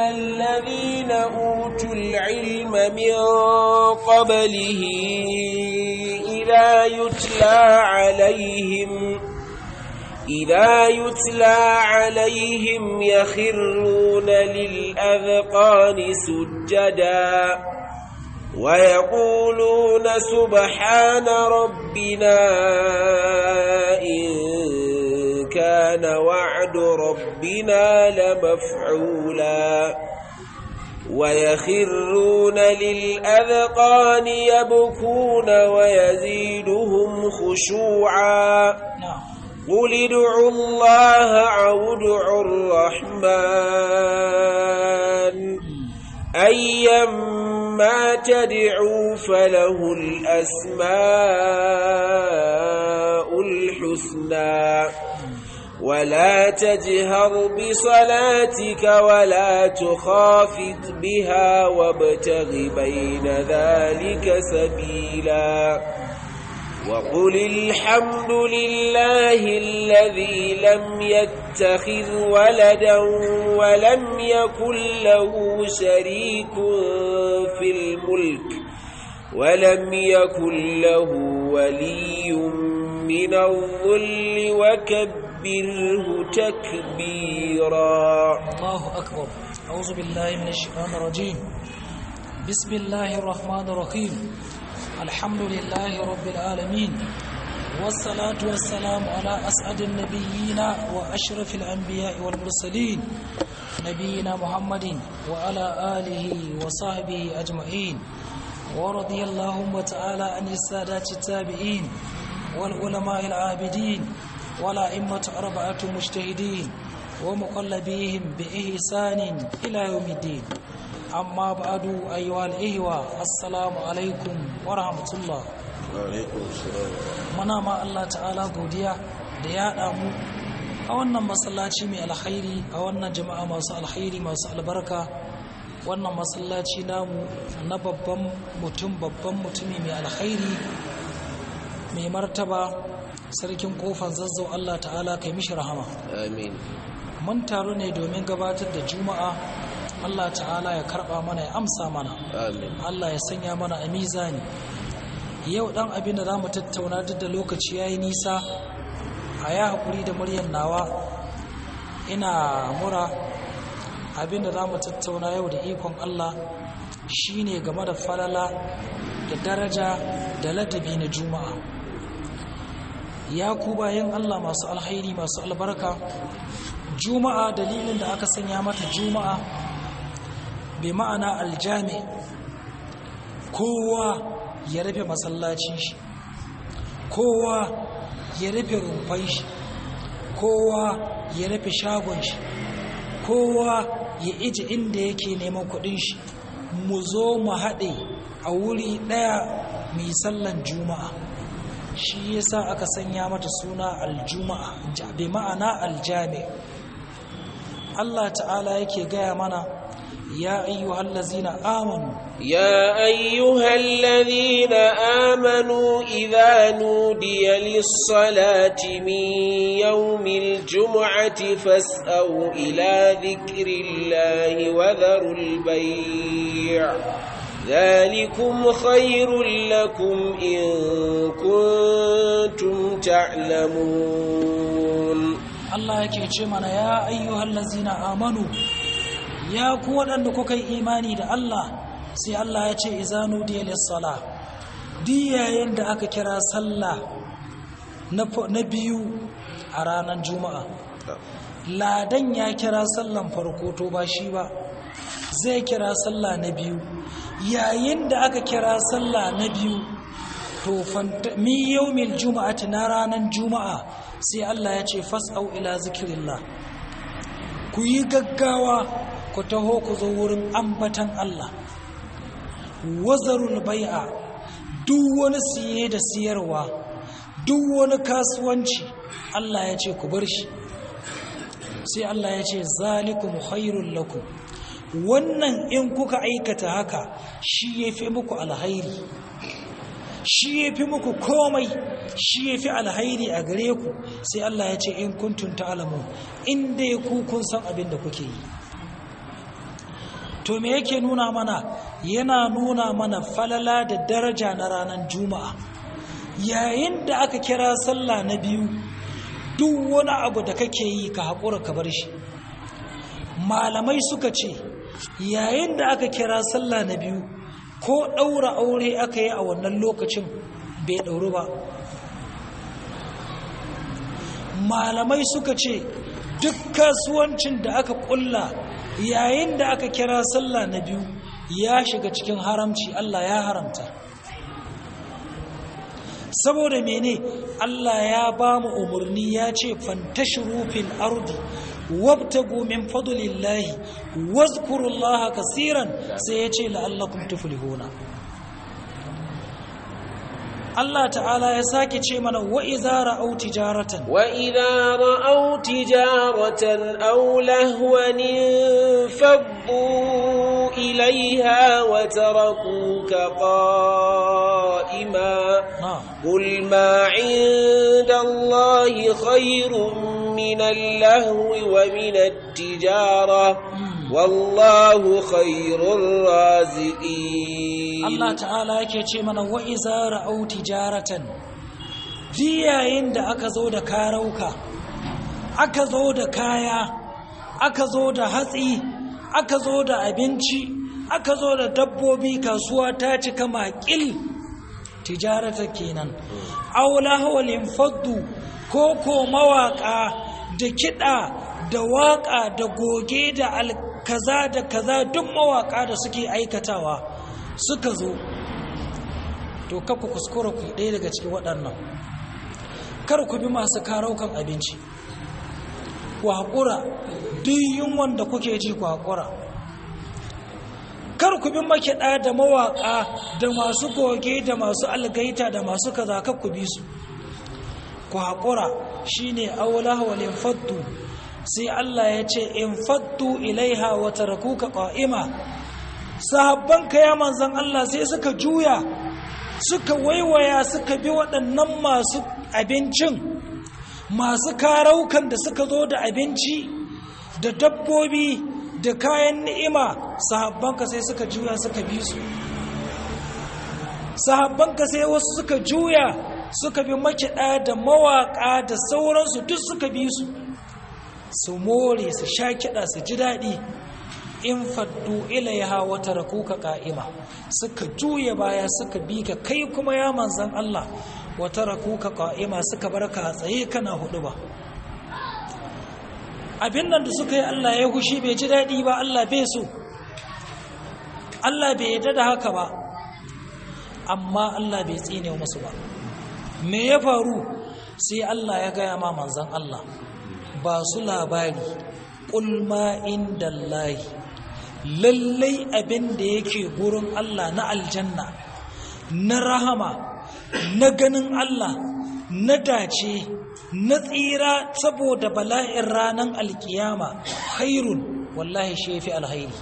الذين أوتوا العلم من قبله إذا يتلى عليهم يخرون للأذقان سجدا ويقولون سبحان ربنا إن كان وعد ربنا لمفعولا ويخرون للأذقان يبكون ويزيدهم خشوعا. قل ادعوا الله أو ادعوا الرحمن أيما تدعوا فله الأسماء الحسنى ولا تجهر بصلاتك ولا تخافت بها وابتغ بين ذلك سبيلا. وقل الحمد لله الذي لم يتخذ ولدا ولم يكن له شريك في الملك ولم يكن له ولي من الظل وكبره تكبيرا. الله أكبر. أعوذ بالله من الشيطان الرجيم. بسم الله الرحمن الرحيم. الحمد لله رب العالمين، والصلاة والسلام على أسعد النبيين وأشرف الأنبياء والمرسلين، نبينا محمد وعلى آله وصحبه أجمعين، ورضي اللهم تعالى عن السادات التابعين والعلماء العابدين والأئمة أربعة مجتهدين ومقلبيهم بإحسان إلى يوم الدين. Amma ba'adu ayyuhal ihwa, assalamu alaikum wa rahmatullah. Wa alaikum assalam. Muna ma Allah ta'ala godiya da ya haɗa mu a wannan masallaci mai alkhairi, a wannan jama'a masu alkhairi masu albarka, wannan masallaci namu na babban mutum, babban mutumi mai alkhairi, mai martaba sarkin kofan Zazzau, Allah ta'ala kai mishi rahama. Amin. Mun taru ne domin gabatar da juma'a. Allah ta'ala ya karba mana, ya amsa mana. Amin. Allah ya sanya mana a mizani. Yau dan abin da zamu tattauna, duk da lokaci yayi nisa, a ya hakuri da muryar nawa, ina mura. Abin da zamu tattauna yau da ikon Allah shine game da falala da daraja da ladabi na juma'a. Ya ku bayan Allah masu alkhairi masu albarka, juma'a dalilin da aka sanya mata juma'a bi ma'ana aljami, kowa ya rufe masallacin shi, kowa ya rufe rumfan shi, kowa ya rufe shagon shi, kowa ya ije inda yake neman kudin shi, mu zo mu haɗe a wuri ɗaya mu yi sallan juma'a. Shi yasa aka sanya mata suna aljuma'a, bi ma'ana aljami. Allah ta'ala yake gaya mana, ya ayyuhal ladzina amanu, ya ayyuhal ladzina amanu idza nudiya lis-salati min yawmil jumu'ati fas'au ila dhikrillahi wa dharul bay' dhalikum khayrun lakum in kuntum ta'lamun. Allah yake ce mana, ya ayyuhal ladzina amanu, ya ku waɗanda kuka yi imani da Allah. Sai Allah ya ce iza nudiya lis-sala, duk yayin da aka kira sallah na biyu a ranar juma'a, ladan ya kira sallan farko, to ba shi ba zai kira sallah na biyu. Yayin da aka kira sallah na biyu, to mi yawmil juma'ati, na ranar juma'a, sai Allah ya ce fas'au ila zikrillah, ku yi gaggawa ku taho ku zo wurin ambatan Allah. Wazarul bai'a, duk wani siye da siyarwa, duk wani kasuwanci, Allah ya ce ku bar shi. Sai Allah ya ce zalikum khairul lakum, wannan in kuka aikata haka shi yafi muku alkhairi, shi yafi muku komai, shi yafi alkhairi a gare ku. Sai Allah ya ce in kuntum ta'lamun, in dai ku kun san abin da kuke yi. To me yake nuna mana? Yana nuna mana falala da daraja na ranar juma'a. Yayin da aka kira sallah na biyu, duk wani abu da kake yi ka haƙura ka bar shi. Malamai suka ce yayin da aka kira sallah na biyu, ko ɗaura aure aka yi a wannan lokacin bai ɗauru ba. Malamai suka ce duk kasuwancin da aka ƙulla yayin da aka kira sallah na biyu ya shiga cikin haramci, Allah ya haramta. Saboda mene? Allah ya ba mu umarni ya ce fantashiru fil ardi wabtagu min fadlillahi wazkurullaha kaseeran, sai ya ce la'allakum tuflihuna. Allah ta'ala ya sake ce mana wa idza ra'aw tijaratan wa idza ra'aw tijaratan aw lahwan faddu ilayha wa tarakuka qa'ima qul ma 'inda Allahi khayrun min al-lahwi wa min at-tijara wallahu khayrur raziqin. Allah ta'ala yake ce mana wa iza ra'aw tijaratan, yayin da aka zo da karauka, aka zo da kaya, aka zo da hatsi, aka zo da abinci, aka zo da dabbobi, kasuwa ta cika makil, tijarata kenan. Aw lahwalin faddu, ko ko mawaka da kiɗa da waka da goge da kaza da kaza, duk mawaka da suke aikatawa suka zo, to ku kuskura ku ɗaya daga cikin waɗannan. Kar ku bi masu karaukan abinci, ku haƙura duk yunwan da kuke ji, ku haƙura. Kar ku bi makiɗa da mawaƙa da masu goge da masu algaita da masu kaza, kar ku bi su, ku haƙura. Shine aula walin faddu. Sai Allah ya ce in faddu ilaiha wa tarakuka qa'ima. Sahabbanka ya manzan Allah sai suka juya, suka waiwaya, suka bi waɗannan masu abincin, masu karaukan da suka zo da abinci da dabbobi da kayan ni'ima. Sahabbanka sai suka juya suka bi su. Sahabbanka sai wasu suka juya suka bi makiɗa da mawaƙa da sauransu, duk suka bi su, su more, su sha kiɗa, su ji daɗi. In faddu ilaiha wa tarakuka qa'ima, suka juya baya suka bi ka kai kuma ya manzan Allah, wa tarakuka qa'ima, suka barka tsaye kana hudu ba. Abin nan da suka yi Allah ya hushi, bai ji daɗi ba, Allah bai so, Allah bai yarda da haka ba, amma Allah bai tsine musu ba. Me ya faru? Sai Allah ya gaya ma manzan Allah, ba su labari, qul ma indallahi, lallai abin da yake gurin Allah na aljanna, na rahama, na ganin Allah, na dace, na tsira saboda bala'in ranar alkiyama, khairun, wallahi shi yafi alkhairi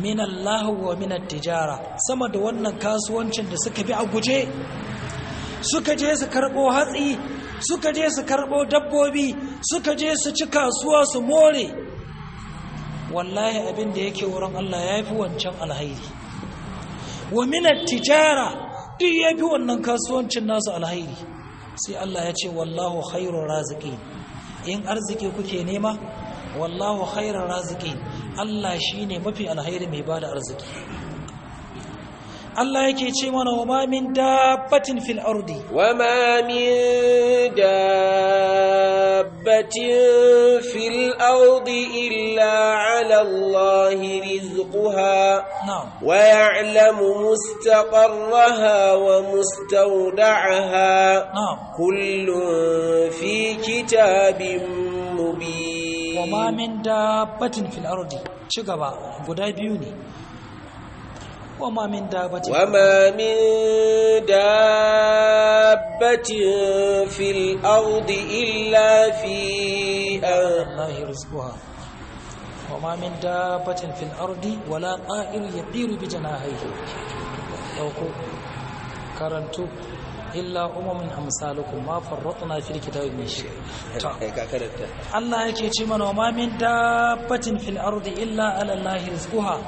min Allah wa min tijara, sama da wannan kasuwancin da suka bi a guje, suka je su karbo hatsi, suka je su karbo dabbobi, suka je su ci kasuwa su more. Wallahi abin da yake wurin Allah ya fi wancan alhairi. Wa minat tijara, duk ya fi wannan kasuwancin nasu alhairi. Sai Allah ya ce wallahu khairur raziqin. In arziki kuke nema, wallahu khairur raziqin, Allah shine mafi alhairi mai bada arziki. Allah yake ce mana wa ma min dabbatin fil ardi wa ma min dabbatin fil ardi illa ala Allahi rizquha wa ya'lamu mustaqarraha wa mustawda'aha kullun fi kitabin mubin. Wa ma min dabbatin fil ardi, ci gaba guda biyu ne. وما من دابة وما من دابة في الأرض إلا في الله رزقها وما من دابة في الأرض ولا طائر يطير بجناحيه. Dauko karantu. Illa umamin amsalukum ma farratna fil kitabi min shay. To Ka karanta. Allah yake ce mana wa ma min dabbatin fil ardi illa ala Allahi rizquha.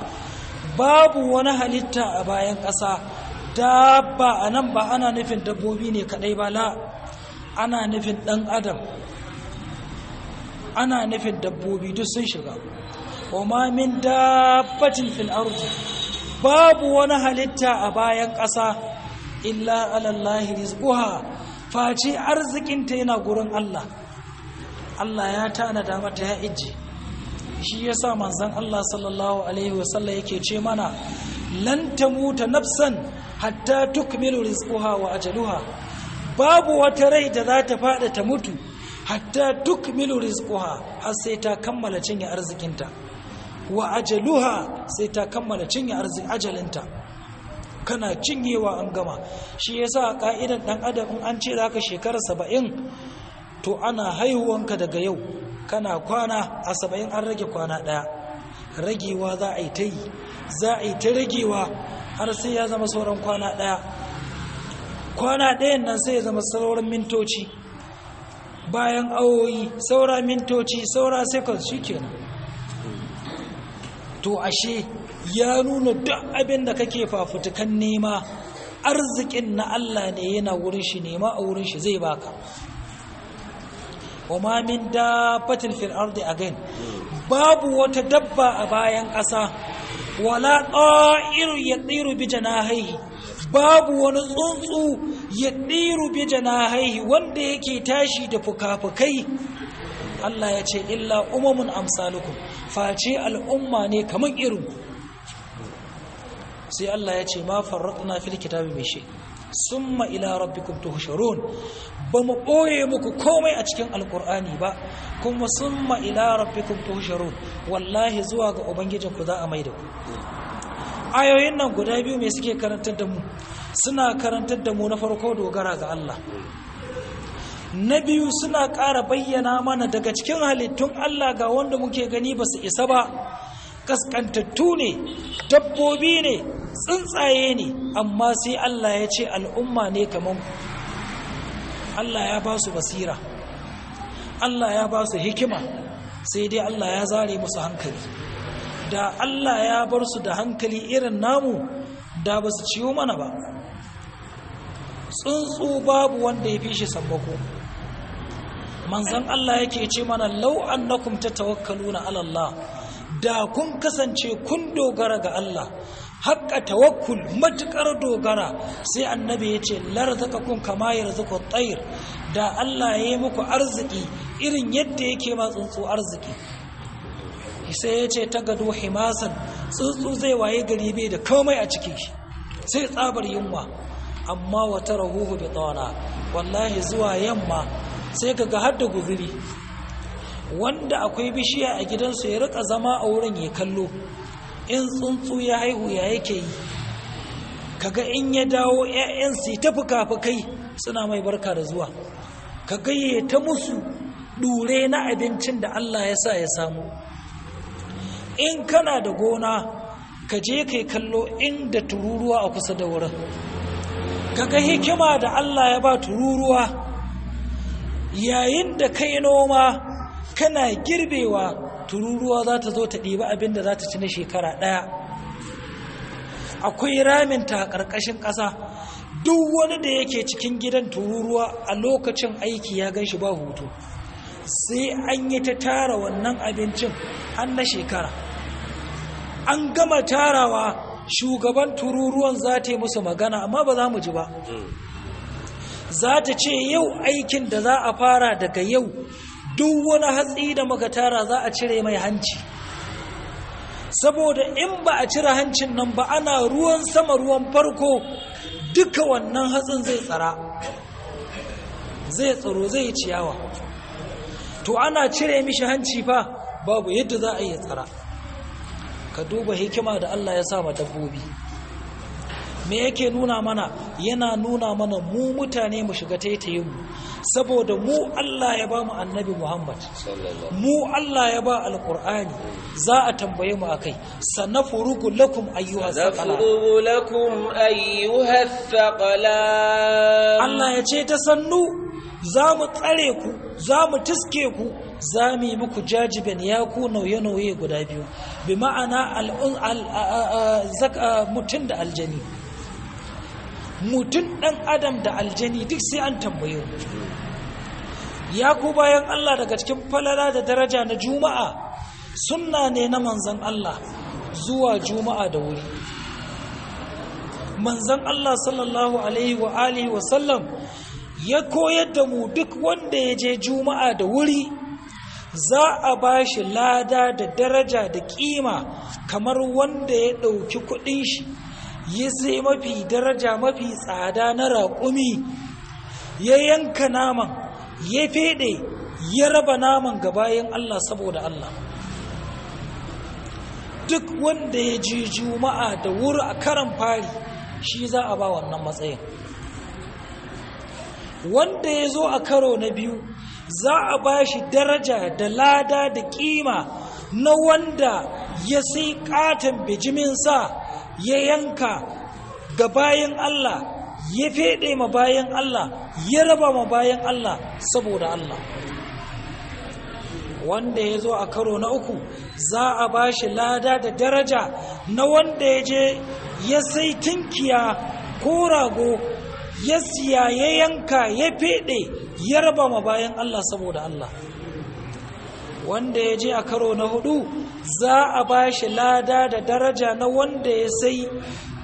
Babu wani halitta a bayan ƙasa, dabba anan ba ana nufin dabbobi ne kadai ba, la, ana nufin dan adam, ana nufin dabbobi duk sun shiga. Wa ma min dabbatin fil ardi, babu wani halitta a bayan ƙasa illa ala Allahi rizquha, face arzikinta yana gurin Allah. Allah ya tanada mata ya ijji. Shi yasa manzon Allah sallallahu alaihi wasallam yake ce mana lan tamuta nafsan hatta tukmilu rizquha wa ajaluha. Babu wata rai da za ta fada ta mutu hatta tukmilu rizquha, har sai ta kammala cinye arzikinta, wa ajaluha, sai ta kammala cinye ajalinta. Kana cinyewa an gama. Shi yasa ka'idan dan adam in an ce zaka shekara 70, to ana haihuwanka daga yau kana kwana a 70 an rage kwana daya. Ragewa za a yi ta yi, za a yi ta ragewa har sai ya zama sauran kwana daya. Kwana ɗayan nan sai ya zama sauran mintoci, bayan awoyi saura mintoci, saura seconds, shikenan. To ashe ya nuna duk abin da kake fafutukan nema, arzikin na Allah ne, yana wurin shi, nema a wurin shi zai baka. Wa ma min dabbatin fil ardi again, babu wata dabba a bayan ƙasa, wala ta'iru yatiru bi janahihi, babu wani tsuntsu yatiru bi janahihi wanda yake tashi da fukafukai. Allah ya ce illa umamun amsalukum, face al'umma ne kaman irin. Sai Allah ya ce ma farratna fil kitabi min shay summa ila rabbikum tuhsharun. Ba mu boye muku komai a cikin alqur'ani ba, kuma summa ila rabbikum tuhsharun, wallahi zuwa ga ubangijinku za a maida ku. Ayoyin nan guda biyu me suke karantar da mu? Suna karantar da mu na farko dogara ga Allah, na biyu suna ƙara bayyana mana daga cikin halittun Allah ga wanda muke gani ba su isa ba, kaskantattu ne, dabbobi ne, tsuntsaye ne, amma sai Allah ya ce al'umma ne kaman ku. Allah ya ba su basira, Allah ya ba su hikima, sai dai Allah ya zare musu hankali. Da Allah ya bar su da hankali irin namu, da ba su ciwo mana ba. Tsuntsu babu wanda ya fi shi sammako. Manzon Allah yake ce mana law annakum tatawakkaluna ala Allah, da kun kasance kun dogara ga Allah haƙƙa tawakkul, matuƙar dogara. Sai annabi ya ce larzaqakum kama yarzuqu at-tayr, da Allah ya yi muku arziki irin yadda yake ma tsuntsu arziki. Sai ya ce ta gado himasan, tsuntsu zai waye gari bai da komai a cikin shi sai tsabar yunwa, amma wata rahuhu bi tsana, wallahi zuwa yamma sai kaga har da guzuri. Wanda akwai bishiya a gidansu ya rika zama a wurin ya kallo in tsuntsu ya haihu ya yake yi, kaga in ya dawo 'ya'yan su ta fuka-fukai suna mai barka da zuwa, kaga ya ta musu dure na abincin da Allah ya sa ya samu. In kana da gona ka je kai kallo inda tururuwa a kusa da wurin, kaga hikima da Allah ya ba tururuwa. Yayin da kai noma kana girbewa, tururuwa za ta zo ta ɗiba abin da za ta ci na shekara ɗaya. Akwai raminta a ƙarƙashin ƙasa, duk wani da yake cikin gidan tururuwa a lokacin aiki ya gan shi ba hutu, sai an yi ta tara wannan abincin har na shekara. An gama tarawa, shugaban tururuwan za ta yi musu magana, amma ba za mu ji ba. Za ta ce yau aikin da za a fara daga yau, duk wani hatsi da muka tara za a cire mai hanci, saboda in ba a cire hancin nan ba, ana ruwan sama ruwan farko duka wannan hatsin zai tsara, zai tsaro, zai ciyawa. To ana cire mishi hanci fa babu yadda za a yi tsara. Ka duba hikima da Allah ya sa ma dabbobi. Me yake nuna mana? Yana nuna mana mu mutane mu shiga taitayin mu, saboda mu Allah ya ba mu Annabi Muhammad, mu Allah ya ba Alqur'ani, za a tambaye mu akai. Sanafurugu lakum ayyuha thaqalan. Sanafurugu lakum ayyuha thaqalan. Allah ya ce ta sannu za mu tsare ku, za mu tiske ku, za mu yi muku jajiben ya ku nauye-nauye guda biyu, bi ma'ana mutum da aljani, mutum ɗan adam da aljani duk sai an tambaye mu. Ya ku bayan Allah, daga cikin falala da daraja na Juma'a, sunna ne na Manzan Allah zuwa Juma'a da wuri. Manzan Allah sallallahu alaihi wa alihi wa sallam ya koyar da mu, duk wanda ya je Juma'a da wuri za a ba shi lada da daraja da kima kamar wanda ya ɗauki kuɗin shi ya sai mafi daraja mafi tsada na raƙumi, ya yanka naman, ya feɗe, ya raba naman ga bayan Allah saboda Allah. Duk wanda ya je Juma'a da wuri a karan fari, shi za a ba wannan matsayin. Wanda ya zo a karo na biyu, za a ba shi daraja da lada da kima na wanda ya sai katon bijiminsa, ya yanka ga bayan Allah, ya feɗe ma bayan Allah, ya raba ma bayan Allah saboda Allah. Wanda ya zo a karo na uku, za a ba shi lada da daraja na wanda ya je ya sai tinkiya ko rago, ya siya, ya yanka, ya feɗe, ya raba ma bayan Allah saboda Allah. Wanda ya je a karo na hudu, za a ba shi lada da daraja na wanda ya sai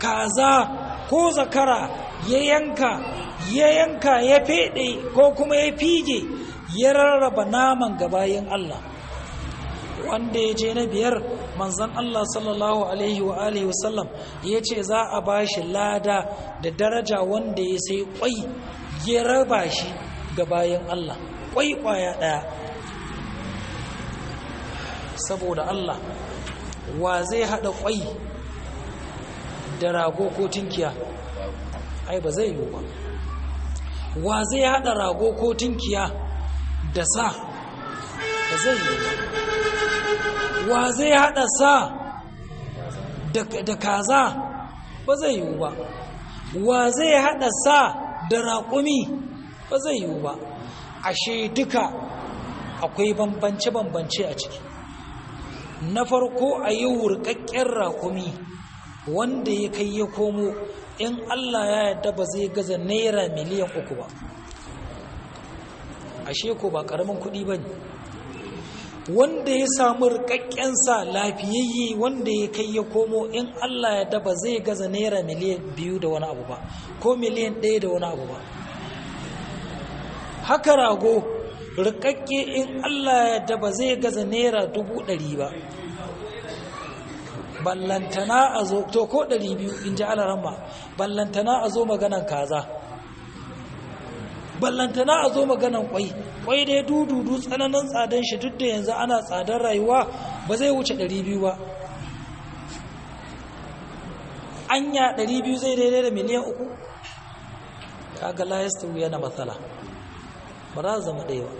kaza ko zakara, ya yanka, ya yanka, ya feɗe ko kuma ya fige, ya rarraba naman ga bayan Allah. Wanda ya je na biyar, Manzan Allah sallallahu alaihi wa alihi wasallam ya ce za a ba shi lada da daraja wanda ya sai kwai, ya raba shi ga bayan Allah, kwai kwaya daya saboda Allah. Wa zai hada kwai da rago ko tinkiya? Ai ba zai yiwu ba. Wa zai hada rago ko tinkiya da sa? Ba zai yiwu ba. Wa zai hada sa da kaza? Ba zai yiwu ba. Wa zai hada sa da raƙumi? Ba zai yiwu ba. Ashe duka akwai bambance-bambance a ciki. Na farko, a yi wurƙaƙƙen raƙumi wanda ya kai ya komo, in Allah ya yarda ba zai gaza naira 3 miliyan ba. Ashe ko ba ƙaramin kuɗi ba ne. Wanda ya samu rikakken sa lafiyayye wanda ya kai ya komo, in Allah ya daba zai gaza naira 2 miliyan da wani abu ba, ko 1 miliyan da wani abu ba. Haka rago rikakke, in Allah ya daba zai gaza naira 100,000 ba. Ballantana a zo to ko 200, in ji alaramma. Ballantana a zo maganan kaza, ballantana a zo maganan kwai. Kwai dai dududu tsananin tsadan shi, duk da yanzu ana tsadar rayuwa, ba zai wuce 200 ba. Anya 200 zai daidai da 3 miliyan? Kaga la yastawi yana matsala, ba za zama ɗaya ba.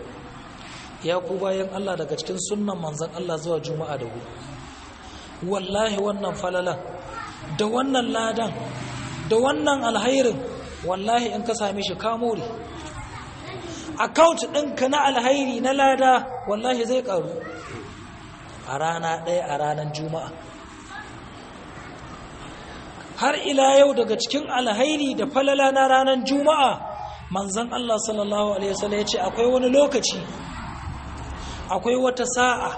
Ya ku bayan Allah, daga cikin sunnan Manzon Allah zuwa Juma'a da wuri. Wallahi wannan falalan da wannan ladan da wannan alhairin, wallahi in ka same shi ka more. Account ɗinka na alhairi na lada wallahi zai ƙaru a rana ɗaya, a ranar Juma'a. Har ila yau, daga cikin alhairi da falala na ranar Juma'a, Manzon Allah sallallahu alaihi wasallam ya ce akwai wani lokaci, akwai wata sa'a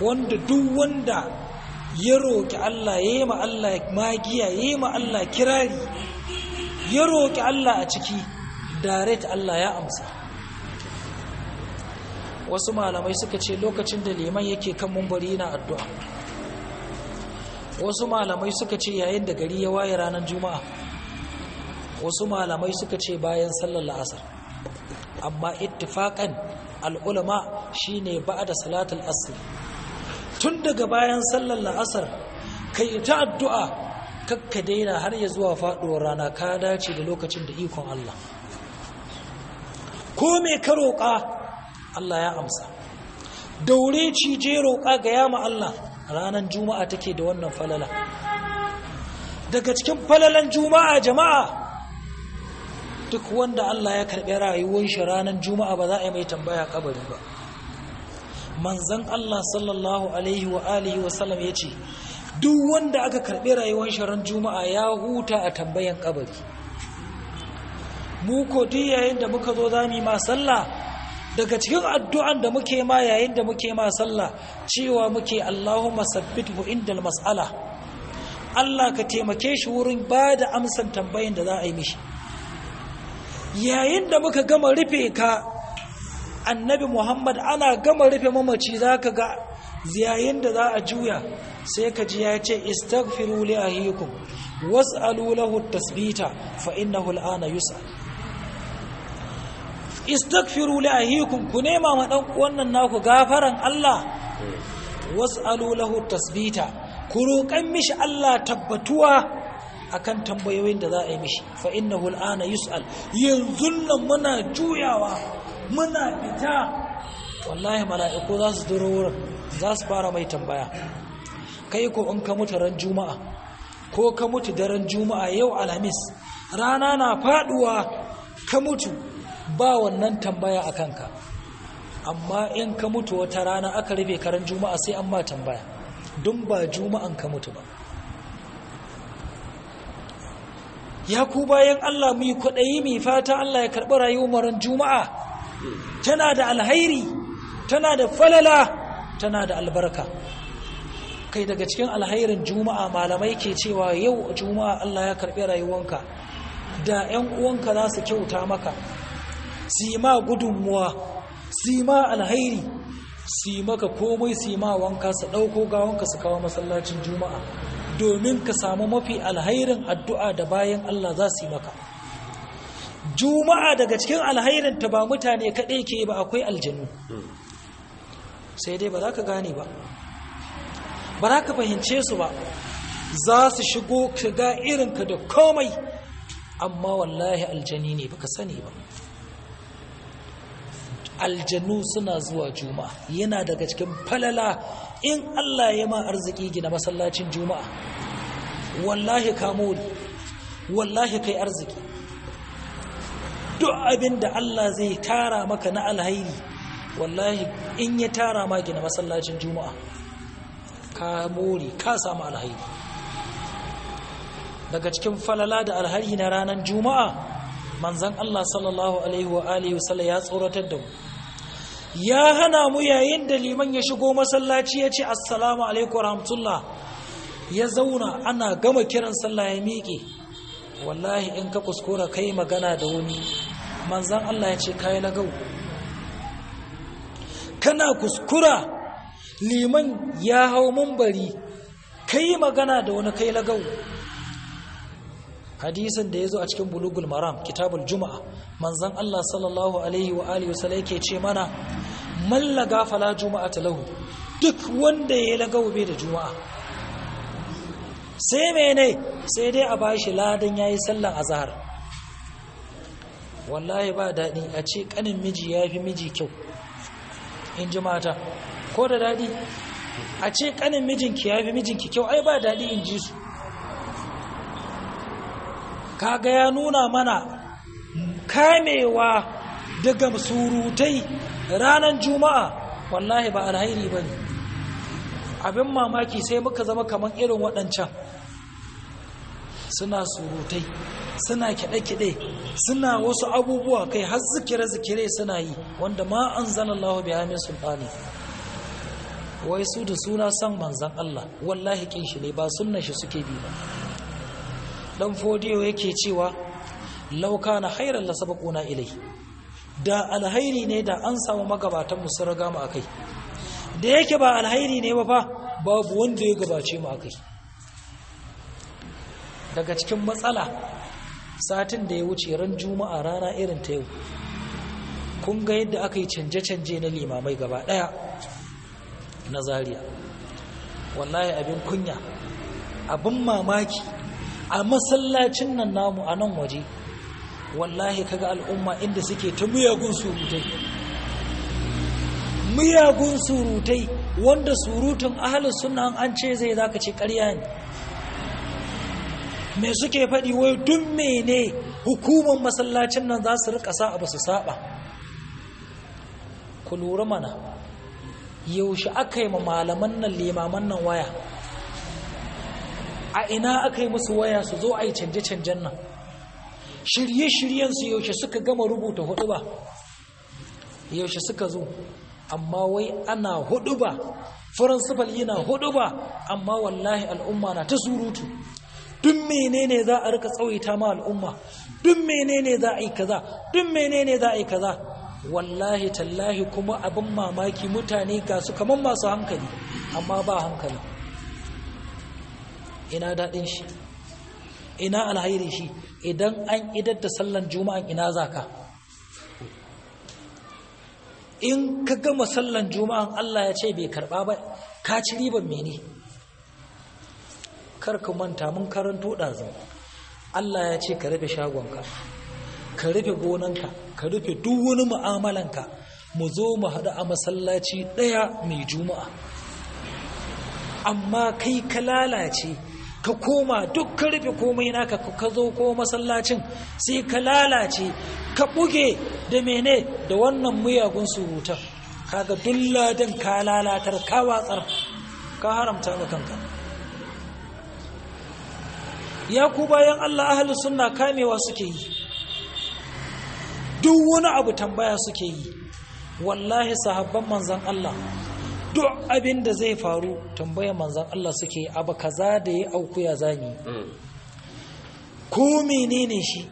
wanda duk wanda ya roƙi Allah, ya yi ma Allah magiya, ya yi ma Allah kirari, ya roƙi Allah a ciki, direct Allah ya amsa. Wasu malamai suka ce lokacin da liman yake kan mumbari yana addu'a. Wasu malamai suka ce yayin da gari ya waye ranar Juma'a. Wasu malamai suka ce bayan sallar la'asar. Amma ittifaqan al'ulama shine ba'da salatul asr, tun daga bayan sallar la'asar kai ta addu'a. Kakka daina har ya zuwa faɗuwar rana, ka dace da lokacin da ikon Allah. Ko me ka roƙa Allah ya amsa. Daure cije roƙa ga yama Allah. Ranar juma'a take da wannan falala. Daga cikin falalan juma'a jama'a, duk wanda Allah ya karɓi rayuwar shi ranar juma'a ba za a yi mai tambaya kabari ba. Manzon Allah sallallahu alaihi wa alihi wa sallam yace duk wanda aka karɓi rayuwar shi ran juma'a ya huta a tambayan kabari. Mu ko duk yayin da muka zo zamu yi ma sallah, daga cikin addu'an da muke ma yayin da muke ma sallah cewa muke Allahumma sabbithu indal mas'ala, Allah ka taimake shi wurin ba da amsan tambayin da za a yi mishi. Yayin da muka gama rufe ka annabi Muhammad, ana gama rufe mamaci zaka ga yayin da za a juya sai ka ji ya ce istaghfiru li ahikum was'alu lahu tasbita fa innahu al'ana yus'al. Istaghfiru li ahikum, ku nema ma dan wannan naku gafaran Allah, was'alu lahu tasbita, ku roƙan mishi Allah tabbatuwa akan tambayoyin da za a yi mishi, fa innahu al'ana yus'al. Yanzu nan muna juyawa muna fita, wallahi mala'iku za su duro wurin, za su fara mai tambaya. Kai ko in ka mutu ran juma'a ko ka mutu daren juma'a, yau alhamis rana na faduwa ka mutu, ba wannan tambaya a kanka. Amma in ka mutu wata rana aka rufe karen juma'a sai an ma tambaya, don ba juma'an ka mutu ba. Ya ku bayan Allah, mu yi kwaɗayi mu fata Allah ya karɓi rayuwar ran juma'a. Tana da alhairi, tana da falala, tana da albarka. Kai daga cikin alhairin juma'a malamai ke cewa yau juma'a Allah ya karɓi rayuwanka, da 'yan uwanka za su kyauta maka, su yi ma gudunmuwa, su yi ma alhairi, su yi maka komai, su yi ma wanka, su ɗauko gawanka su kawo masallacin juma'a, domin ka samu mafi alhairin addu'a da bayan Allah za su yi maka. Juma'a daga cikin alhairin ta ba mutane kaɗai ke ba, akwai aljanu. Sai dai ba za ka gane ba, ba za ka fahimce su ba, za su shigo ka ga irinka da komai, amma wallahi aljani ne baka sani ba. Aljanu suna zuwa juma'a. Yana daga cikin falala in Allah ya ma arziki gina masallacin juma'a, wallahi ka more, wallahi kai arziki. Duk abin da Allah zai tara maka na alhairi, wallahi in ya tara ma gina masallacin juma'a, ka more, ka samu alhairi. Daga cikin falala da alhairi na ranar juma'a, manzon Allah sallallahu alaihi wa alihi wasallam ya tsoratar da mu, ya hana mu yayin da liman ya shigo masallaci ya ce assalamu alaikum rahmatullah, ya zauna ana gama kiran sallah ya miƙe. Wallahi in ka kuskura kai magana da wani, manzon Allah ya ce kai lagau. Kana kuskura liman ya hau mumbari kai magana da wani, kai lagau. Hadisin da ya zo a cikin Bulugul Maram, kitabul juma'a, manzon Allah sallallahu alaihi wa alihi wasallam yake ce mana mallaga fala juma'ata lahu, duk wanda ya lagawo bai da juma'a. Sai mene? Sai dai a bashi ladan yayi sallan azhar. Wallahi ba dadi a ce kanin miji yafi miji kyau, in ji mata. Ko da dadi a ce kanin mijinki yafi mijinki kyau, ai ba dadi in ji su. Kaga ya nuna mana kamewa daga surutai ranar juma'a wallahi ba alhairi bane. Abin mamaki sai muka zama kaman irin waɗancan, suna surutai, suna kiɗe-kiɗe, suna wasu abubuwa, kai har zikire-zikire suna yi wanda ma anzalallahu biha min sultani. Wai su da suna son manzan Allah, wallahi kin shi ne, ba sunnan shi suke bi ba. Dan fodiyo yake cewa law kana khairan la sabaquna ilai, da alhairi ne da an samu magabatan mu sun riga mu akai. Da yake ba alhairi ne ba fa, babu wanda ya gabace mu akai. Daga cikin matsala satin da ya wuce ran juma'a rana irin ta yau, kun ga yadda aka yi canje-canje na limamai gaba daya na Zaria. Wallahi abin kunya, abin mamaki, A masallacin nan namu a nan waje, wallahi kaga al'umma inda suke ta miyagun surutai, miyagun surutai, wanda surutun ahalus sunna an ce zai zaka ce ƙarya ne. Me suke faɗi? Wai duk mene hukumar masallacin nan za su rika sa abu su saba. Ku lura mana, yaushe aka yi ma malaman nan, limaman nan waya? A ina aka yi musu waya su zo a yi canje-canjen nan? Shirye-shiryen su yaushe suka gama rubuta hudu ba? Yaushe suka zo? Amma wai ana hudu ba, faransifal yana hudu ba, amma wallahi al'umma na ta surutu. Duk menene za a rika tsawaita ma al'umma? Duk menene za a yi kaza? Duk menene za a yi kaza? Wallahi tallahi, kuma abin mamaki, mutane ga su kaman masu hankali, amma ba hankali. Ina daɗin shi? Ina alhairi shi? Idan an idar da sallan juma'an, ina zaka? In ka gama sallan juma'an, Allah ya ce bai karɓa ba, ka ci riban mene? Kar ka manta mun karanto ɗazun, Allah ya ce ka rufe shagonka, ka rufe gonanka, ka rufe duk wani mu'amalanka, mu zo mu haɗu a masallaci ɗaya mai juma'a. Amma kai ka lalace, ka koma duk ka rufe komai naka, ka zo ko masallacin sai ka lalace, ka buge da mene? Da wannan miyagun surutan. Kaga duk ladan ka lalatar, ka watsar, ka haramta ma kanka. Ya ku bayan Allah, ahlus sunna kamewa suke yi, duk wani abu tambaya suke yi. Wallahi sahabban manzon Allah, duk abin da zai faru tambayar manzon Allah suke yi, abu kaza da ya auku ya zani, ko menene shi?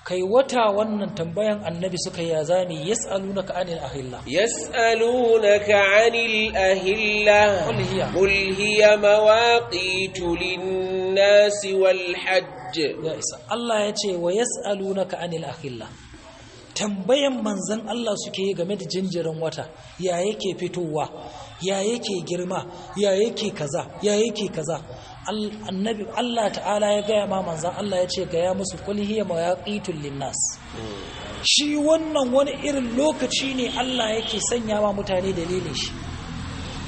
Kai wata wannan tambayan annabi suka yi, ya zami? Yas'alunaka anil ahilla. يسألونك عن الأهلة. قل هي. قل هي مواقيت للناس والحج. Ya isa. Allah ya ce wa yas'alunaka anil ahilla, tambayan manzon Allah suke yi game da jinjirin wata, ya yake fitowa, ya yake girma, ya yake kaza, ya yake kaza. Annabi, Allah ta'ala ya gaya ma manzon Allah, ya ce gaya musu, qul hiya mawaqitul linnas. Shi wannan wani irin lokaci ne Allah yake sanya wa mutane dalilin shi.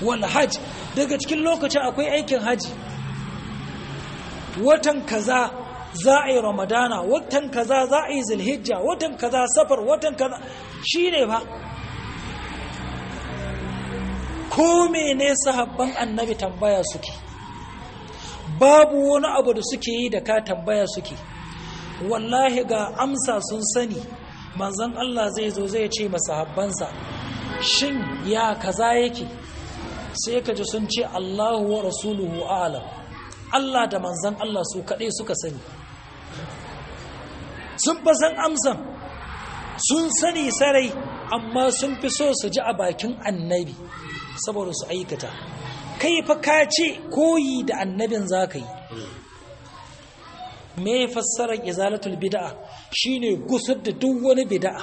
Wal hajj, daga cikin lokacin akwai aikin haji. Watan kaza za a yi Ramadana, watan kaza za a yi Zulhijja, watan kaza Safar, watan kaza shi ne ba. Ko mene sahabban annabi tambaya suke. Babu wani abu da suke yi da ka, tambaya suke. Wallahi ga amsa sun sani, manzon Allah zai zo zai ce masahabbansa, shin ya kaza yake? Sai ka ji sun ce, Allahu wa rasuluhu a'lam. Allah da manzon Allah su kaɗai suka sani. Sun fa san amsan, sun sani sarai, amma sun fi so su ji a bakin annabi saboda su aikata. Kai fa ka ce koyi da annabin za ka yi. Me fassarar izalatul bid'a? Shine gusar da duk wani bid'a,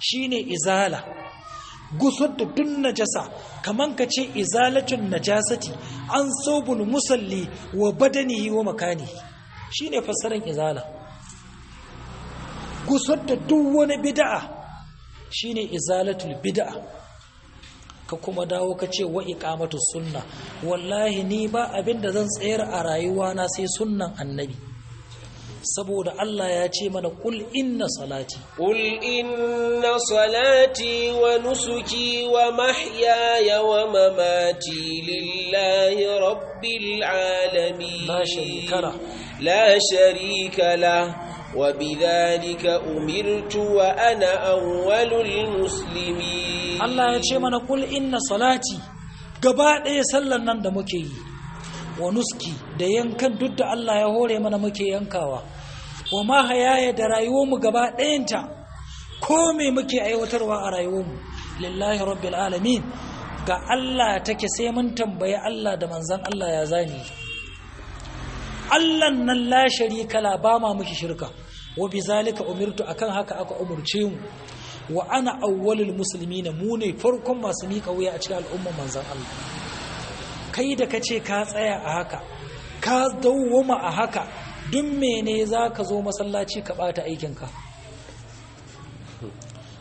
shine izala, gusar da duk najasa. Kaman ka ce izalatun najasati an sobul musalli wa badanihi wa makanihi, shine fassarar izala. Gusar da duk wani bid'a shine izalatul bid'a. Ka kuma dawo ka ce wa iqamatu sunna. Wallahi ni ba abin da zan tsayar a rayuwa na sai sunnan annabi, saboda Allah ya ce mana, qul inna salati. قل إن صلاتي ونسكي ومحياي ومماتي لله رب العالمين. لا شريك له. لا شريك له، وبذلك أمرت وأنا أول المسلمين. Allah ya ce mana, qul inna salati, gaba ɗaya sallan nan da muke yi, wa nuski, da yankan duk da Allah ya hore mana muke yankawa, wa mahayaya, da rayuwarmu gaba ɗayanta, ko me muke aiwatarwa a rayuwarmu, lillahi rabbil alamin, ga Allah take, sai mun tambayi Allah da manzon Allah ya zani. Allah nan la sharika la, ba ma muke shirka. Wa bizalika umirtu, akan haka aka umurce mu, wa ana awwalul muslimina, mu ne farkon masu miƙa wuya a cikin al'umman manzon Allah. Kai da kace ka tsaya a haka, ka dawwama a haka, Duk mene za ka zo masallaci ka ɓata aikinka?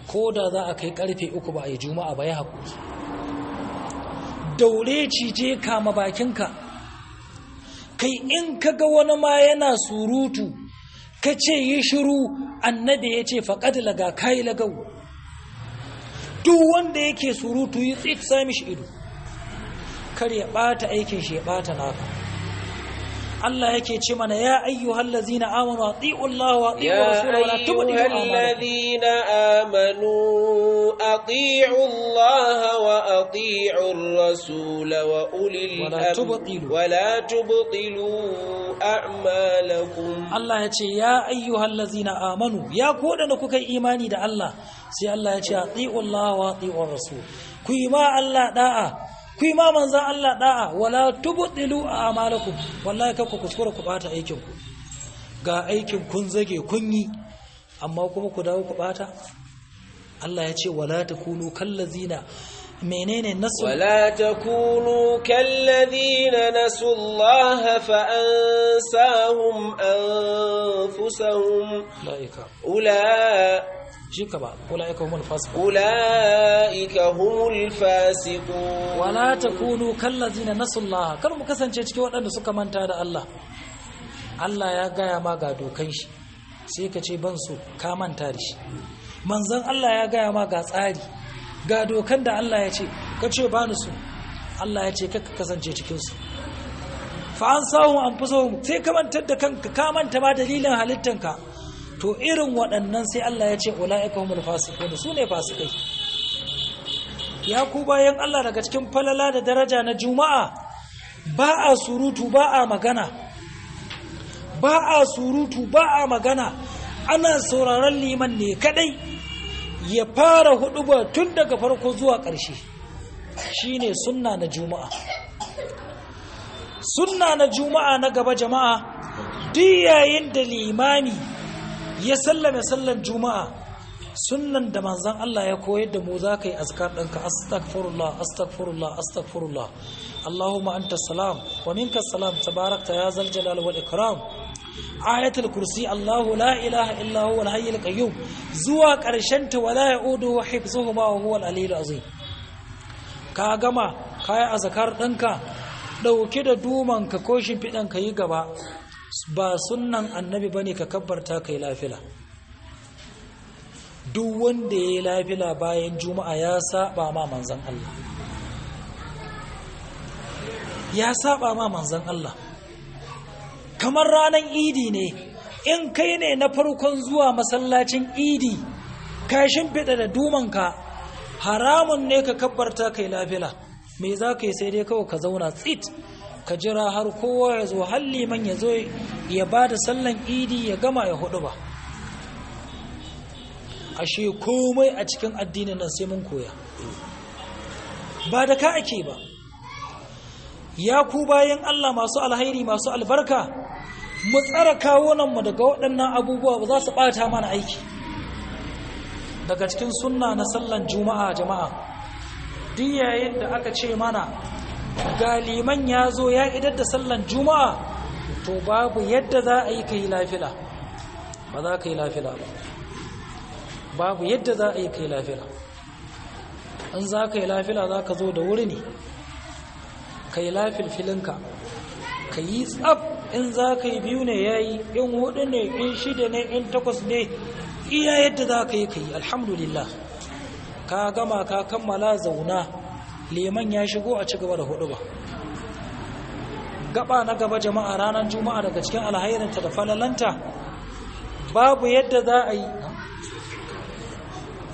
Ko da za a kai karfe 3 ba a yi juma'a ba, ya haƙuri, daure, cije, kama bakinka. Kai, in ka ga wani ma yana surutu ka ce yi shiru, annabi ya ce faƙad laga, kayi lagau. Duk wanda yake surutu, yi tsit, sami shi ido, kar ya ɓata aikin shi ya ɓata naka. Allah yake ce mana ya ayyuhal ladzina amanu ati'u Allah wa ati'u rasulahu wa la tubdilu a'malakum. الذين آمنوا أطيعوا الله وأطيعوا الرسول وأولي ولا الأمر تبطلوا. ولا تبطلوا أعمالكم. Allah ya ce ya ayyuhal ladzina amanu, ya ku waɗanda kuka yi imani da Allah. Sai Allah ya ce ati'u Allah wa ati'u rasul, ku yi ma Allah da'a, ku yi ma manzon Allah da'a. Wala tubtilu a'malakum, wallahi kar ku kuskura ku bata aikin ku. Ga aikin kun zage kun yi, amma kuma ku dawo ku bata. Allah ya ce wala takunu kallazina menene nasu ولا تكونوا كالذين نسوا الله فأنساهم أنفسهم. La'ika أولئك shi ka ba ulaika humul fasiqun. أولئك هم الفاسقون. Wala takunu kallazina nasullaha, kar mu kasance cikin waɗanda suka manta da Allah. Allah ya gaya ma ga dokan shi, sai ka ce ban so, ka manta da shi. Manzon Allah ya gaya ma ga tsari, ga dokan da Allah ya ce, ka ce ba ni so. Allah ya ce kar ka kasance cikin su. Fa an sahu anfusahum, sai ka mantar da kanka, ka manta ma dalilin halittanka. To irin waɗannan sai Allah ya ce ulaika humul fasiqun, su ne fasikai. Ya ku bayan Allah, daga cikin falala da daraja na juma'a, ba a surutu, ba a magana, ba a surutu, ba a magana. Ana sauraron liman ne kadai ya fara huduba tun daga farko zuwa ƙarshe. Shine sunna na juma'a. Sunna na juma'a na gaba, jama'a, duk yayin da limami ya sallame sallan juma'a, sunnan da manzon Allah ya koyar da mu, za ka yi azkar ɗinka: astaghfirullah, astaghfirullah, astaghfirullah, Allahumma anta salam wa minka salam, tabarakta ya zal jalal wal ikram, ayatul kursi, Allahu la ilaha illa huwa al hayyul qayyum, zuwa ƙarshen ta, wala yaudu hifzuhuma wa huwa al aliyyul azim. Ka gama ka yi azkar ɗinka, ɗauki da dumanka ko shimfiɗan ka yi gaba. Ba sunnan annabi bane ka kabbarta kai lafila. Duk wanda ya yi lafila bayan juma'a ya saba ma manzan Allah, ya saba ma manzan Allah. Kamar ranar idi ne, in kai ne na farkon zuwa masallacin idi, ka shimfiɗa da dumanka, haramun ne ka kabbarta kai lafila. Me za ka yi? Sai dai kawai ka zauna tsit, ka jira har kowa ya zo, har liman ya zo ya ba da sallan idi, ya gama ya hudu ba. Ashe komai a cikin addinin nan sai mun koya, ba da ka ake ba. Ya ku bayan Allah masu alhairi, masu albarka, mu tsara kawunanmu daga waɗannan abubuwa, ba za su ɓata mana aiki. Daga cikin sunna na sallan juma'a, jama'a, duk yayin da aka ce mana ga liman ya zo ya idar da sallan juma'a, to babu yadda za a yi ka yi lafila. Ba za ka yi lafila ba. Babu yadda za a yi kai lafila. In za ka yi lafila, za ka zo da wuri ne ka yi lafilfilinka, ka yi tsab. In za ka yi biyu ne ya yi, in hudu ne, in shida ne, in takwas ne, iya yadda za ka yi ka yi. Alhamdulillah, ka gama, ka kammala, zauna. Liman ya shigo, a ci gaba da hudu ba. Gaba na gaba, jama'a, ranar juma'a daga cikin alhairinta da falalanta, babu yadda za a yi,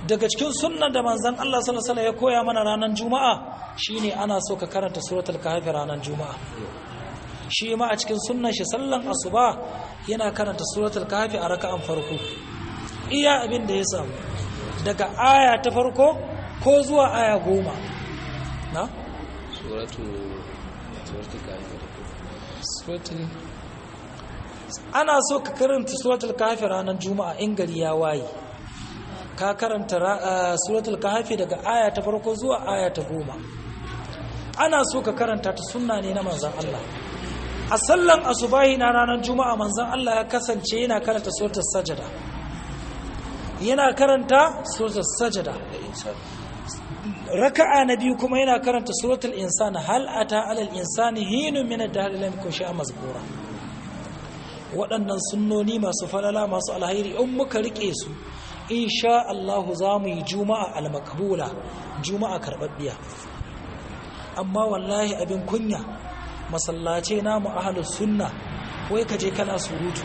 daga cikin sunnan da manzon Allah sallallahu alaihi wasallam ya koya mana ranar juma'a shine ana so ka karanta suratul kahfi ranar juma'a. Shi ma a cikin sunnan shi, sallan asuba yana karanta suratul kahfi a raka'an farko, iya abin da ya samu daga aya ta farko ko zuwa aya 10 na Suratul kahfi. Suratul, ana so ka karanta suratul kahfi ranar juma'a in gari ya waye, ka karanta suratul kahfi daga aya ta farko zuwa aya ta 10. Ana so ka karanta ta, sunna ne na manzon Allah. A sallan asubahi na ranar juma'a manzon Allah ya kasance yana karanta suratul sajada, yana karanta suratul sajada. Raka'a na biyu kuma yana karanta suratul insan, hal ata alal insani hinun min ad-dahr lam yakun shay'an mazkura. Waɗannan sunnoni masu falala masu alhairi in muka rike su insha Allah za mu yi juma'a al-maqbula, juma'a karbabbiya. Amma wallahi abin kunya, masallace namu ahlus sunna wai kaje kana surutu,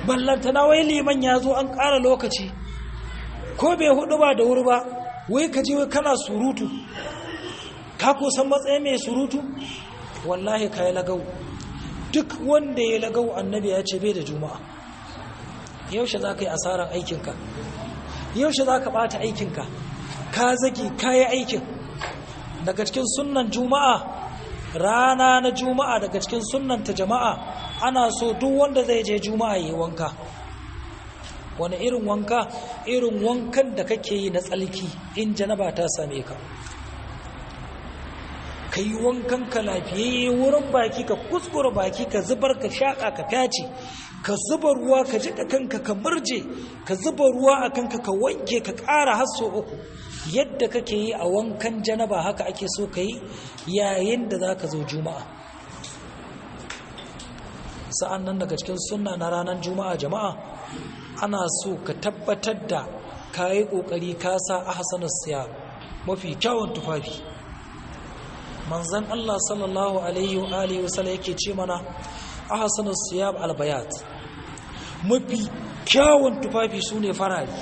ballantana wai liman ya zo an ƙara lokaci ko bai hudu ba da wuri ba, wai kaje wai kana surutu. Ka ko san matsayin mai surutu? Wallahi ka yi lagau. Duk wanda ya lagau annabi ya ce bai da juma'a. Yaushe za ka yi asaran aikinka? Yaushe za ka ɓata aikinka? Ka zagi ka yi aikin. Daga cikin sunnan juma'a, rana na juma'a, daga cikin sunnan ta jama'a, ana so duk wanda zai je juma'a yi wanka. Wani irin wanka? Irin wankan da kake yi na tsalki in janaba ta same ka. Ka yi wankan ka lafiyayye, wurin baki ka kuskura baki ka zubar, ka shaƙa ka fyace, ka zuba ruwa ka jiƙa kanka ka murje, ka zuba ruwa a kanka ka wanke ka ƙara har sau uku. Yadda kake yi a wankan janaba haka ake so ka yi yayin da za ka zo juma'a. Sa'an nan daga cikin sunna na ranar juma'a jama'a, ana so ka tabbatar da ka yi ƙoƙari ka sa ahsanus siyab, mafi kyawun tufafi. Manzon Allah sallallahu alaihi wa alihi wasallam yake ce mana ahsanus siyab albayat, mafi kyawun tufafi sune farari.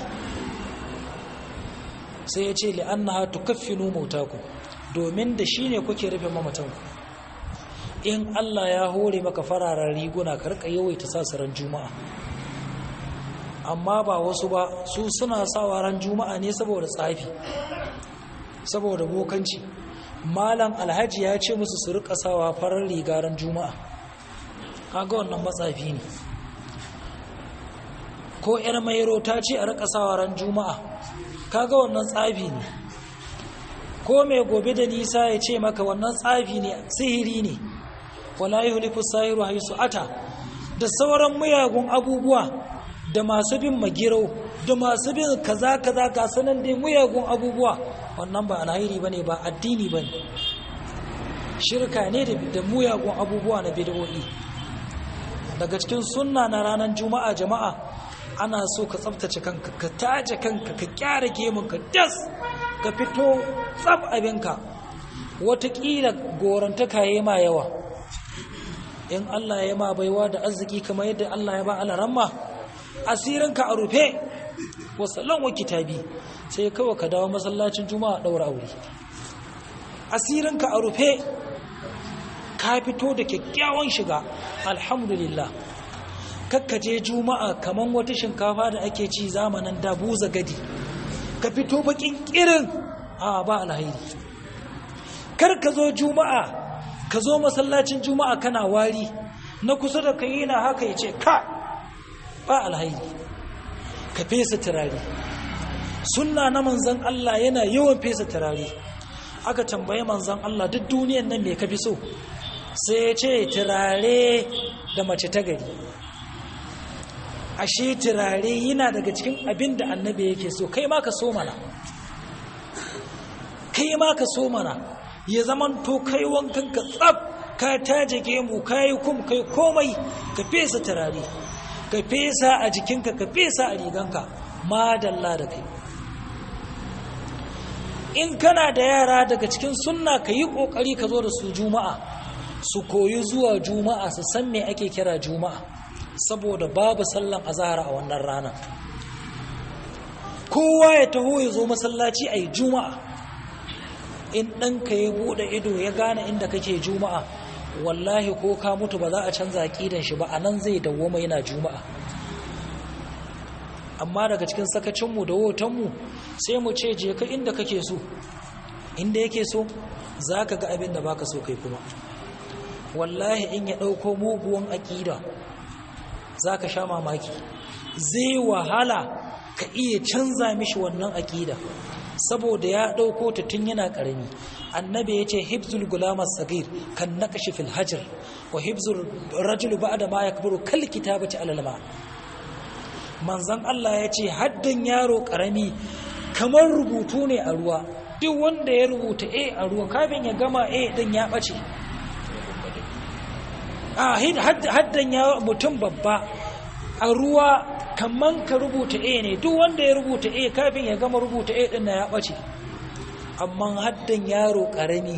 Sai ya ce li'annaha tukaffinu mautakum, domin da shine kuke rufe mamatanku. In Allah ya hore maka fararen riguna ka rika yawaita sa su ran juma'a. Amma ba wasu ba, su suna sawa ran juma'a ne saboda tsafi, saboda bokanci. Malam alhaji ya ce musu su rika sawa farar riga ran juma'a, kaga wannan matsafi ne. Ko yar mairo ta ce a rika sawa ran juma'a, kaga wannan tsafi ne. Ko mai gobe da nisa ya ce maka wannan tsafi ne, sihiri ne, wala yuhliku sahiru haisu ata, da sauran miyagun abubuwa, da masu bin magirau, da masu bin kaza kaza, ga sanan dai miyagun abubuwa. Wannan ba alhairi bane, ba addini bane, shirka ne da muyagun abubuwa na bid'o'i. Daga cikin sunna na ranar juma'a jama'a, ana so ka tsaftace kanka, ka taje kanka, ka kyara gemunka das, ka fito tsaf abinka. Wataƙila gorantaka ya ma yawa. In Allah ya ma baiwa da arziki kamar yadda Allah ya ba alaramma, asirinka a rufe, wasallan wa kitabi, sai kawai ka dawo masallacin juma'a daura aure. Asirinka a rufe, ka fito da kyakkyawan shiga, alhamdulillah. Kakkaje juma'a kaman wata shinkafa da ake ci zamanin da, buza gadi, ka fito bakin kirin, a ba alhairi. Kar ka zo juma'a, ka zo masallacin juma'a kana wari, na kusa da kai yana haka ya ce ka ba alhairi. Ka fesa turare. Sunna na manzon Allah yana yawan fesa turare. Aka tambaye manzon Allah duk duniyan nan me ka fi so, sai ya ce turare da mace ta gari. Ashe turare yana daga cikin abin da annabi yake so. Kai ma ka so mana, kai ma ka so mana, ya zaman to kai wankan ka tsaf, ka taje gemu, ka yi kum, kai komai, ka fesa turare, ka fesa a jikinka, ka fesa a riganka, madalla da kai. In kana da yara, daga cikin sunna ka yi ƙoƙari ka zo da su juma'a, su koyi zuwa juma'a, su san me ake kira juma'a, saboda babu sallan azahar a wannan rana. Kowa ya taho ya zo masallaci a yi juma'a. In ɗanka ya buɗe ido ya gane inda kake juma'a, wallahi ko ka mutu ba za a canza aƙidan shi ba, a nan zai dawwama yana juma'a. Amma daga cikin sakacinmu da wotanmu sai mu ce je ka inda kake so, inda yake so za ka ga abin da baka so kai kuma. Wallahi in ya ɗauko muguwan aƙida za ka sha mamaki, zai wahala ka iya canza mishi wannan aƙida, Saboda ya ɗauko ta tun yana ƙarami. Annabi ya ce hibzul gulama sagir kan naqshi fil hajar wa hibzul rajulu ba'da ma yakburu kal kitabati alal ma. Manzon Allah ya ce haddan yaro ƙarami kamar rubutu ne a ruwa. Duk wanda ya rubuta a a ruwa, kafin ya gama a din ya ɓace. A haddan ya mutum babba a ruwa kaman ka rubuta a ne, duk wanda ya rubuta a kafin ya gama rubuta a din na ya ɓace. Amma haddan yaro ƙarami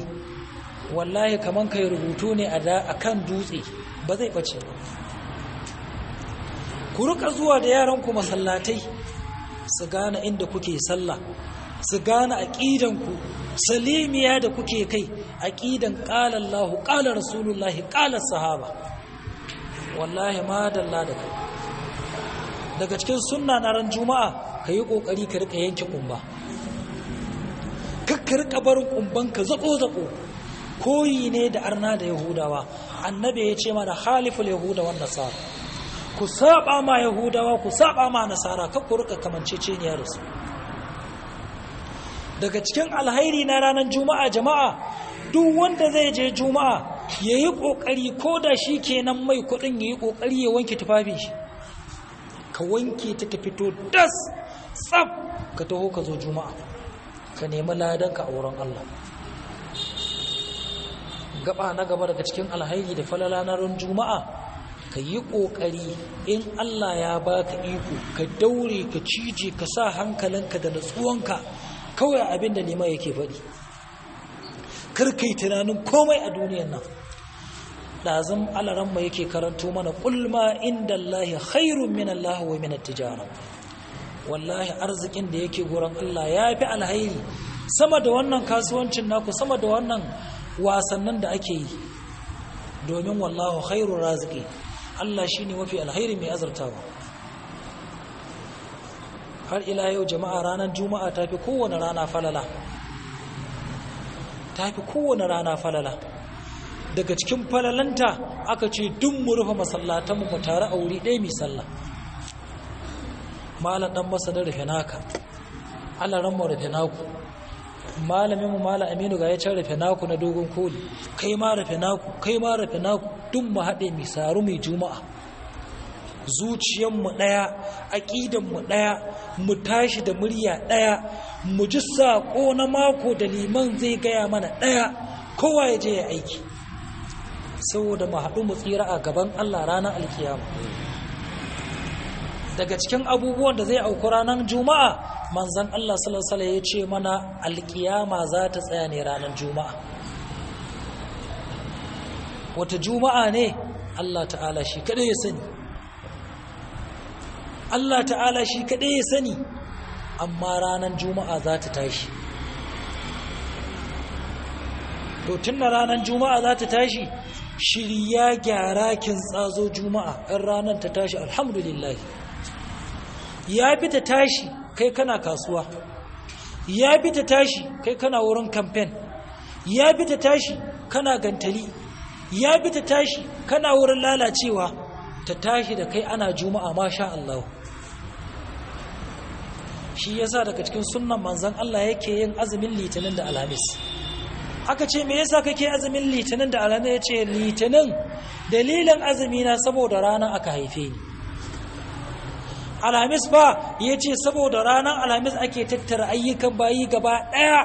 wallahi kaman ka yi rubutu ne a kan dutse, ba zai ɓace ba. Ku rika zuwa da yaranku masallatai su gane inda kuke sallah, su gane aƙidanku salimiya da kuke kai, aƙidan ƙala Allahu ƙala Rasulullahi ƙala sahaba. Wallahi ma dalla da kai. Daga cikin sunna na ran juma'a, ka yi ƙoƙari ka rika yanke ƙumba, kakka rika barin ƙumbanka zaƙo-zaƙo. Koyi ne da arna da yahudawa. Annabi ya ce mana khaliful yahuda wan nasara, ku saba ma yahudawa, ku saba ma nasara, kar ku rika kamanceceniya da su. Daga cikin alhairi na ranar juma'a jama'a, duk wanda zai je juma'a ya yi ƙoƙari, ko da shi kenan mai kuɗin, ya yi ƙoƙari ya wanke tufafin shi. Ka wanke ta ta fito das tsaf, ka taho ka zo juma'a, ka nemi ladanka a wurin Allah. Gaba na gaba daga cikin alhairi da falala na ran juma'a, ka yi ƙoƙari in Allah ya baka iko ka daure ka cije ka sa hankalinka da natsuwanka kawai abin da liman yake faɗi. Kar kai tunanin komai a duniyan nan. Ɗazun alaramma yake karanto mana ƙulma inda Allahi khairun min Allah wa min tijara. Wallahi arzikin da yake gurin Allah ya fi alhairi sama da wannan kasuwancin naku, sama da wannan wasannin da ake yi. Domin wallahu khairur raziki, Allah shine mafi alhairi mai azurtawa. Har ila yau jama'a, ranar juma'a ta fi kowane rana falala, ta fi kowane rana falala. Daga cikin falalanta aka ce duk mu rufe masallatanmu mu tare a wuri ɗaya mai sallah. Malam ɗan masanin rufe naka, alaran mu rufe naku, malamin mu malam Aminu ga ya can rufe naku na dogon koli, kai ma rufe naku, kai ma rufe naku, duk mu haɗe mu saru mai juma'a. Zuciyarmu ɗaya, aƙidanmu ɗaya, mu tashi da murya ɗaya, mu ji saƙo na mako da liman zai gaya mana ɗaya, kowa ya je ya aiki, saboda mu haɗu mu tsira a gaban Allah ranar alkiyama. Daga cikin abubuwan da zai auku ranar juma'a, manzon Allah sallallahu alaihi ya ce mana alkiyama za ta tsaya ne ranar juma'a. Wata juma'a ne Allah ta'ala shi kaɗai ya sani, Allah ta'ala shi kaɗai ya sani, amma ranar juma'a za ta tashi. To tun da ranar juma'a za ta tashi, shirya gyara kin tsazo juma'a. In ranar ta tashi alhamdulillah, ya fi ta tashi kai kana kasuwa, ya fi ta tashi kai kana wurin kamfen, ya fi ta tashi kana gantali, ya fi ta tashi kana wurin lalacewa. Ta tashi da kai ana juma'a, masha Allah. Shi yasa daga cikin sunnan manzon Allah yake yin azumin litinin da alhamis. Aka ce me yasa kake azumin litinin da alhamis? Yace litinin dalilin azumi na saboda ranar aka haife ni. Alhamis ba yace saboda ranar alhamis ake tattara ayyukan bayi gaba daya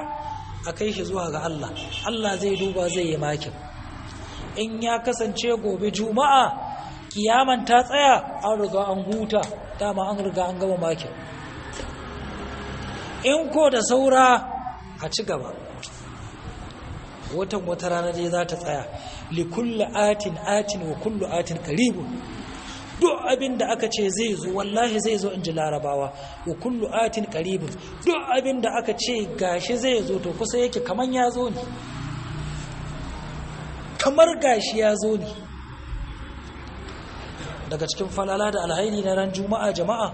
a kai shi zuwa ga Allah. Allah zai duba zai yi makin. In ya kasance gobe juma'a kiyaman ta tsaya, an riga an huta, dama an riga an gama makin. In ko da saura a ci gaba, watan wata rana dai za ta tsaya. Li kulli atin atin wa kullu atin qaribun. Duk abin da aka ce zai zo wallahi zai zo, in ji larabawa. Wa kullu atin qaribun, duk abin da aka ce gashi zai zo to kusa yake, kaman ya zo ne, kamar gashi ya zo ne. Daga cikin falala da alhairi na ran juma'a jama'a,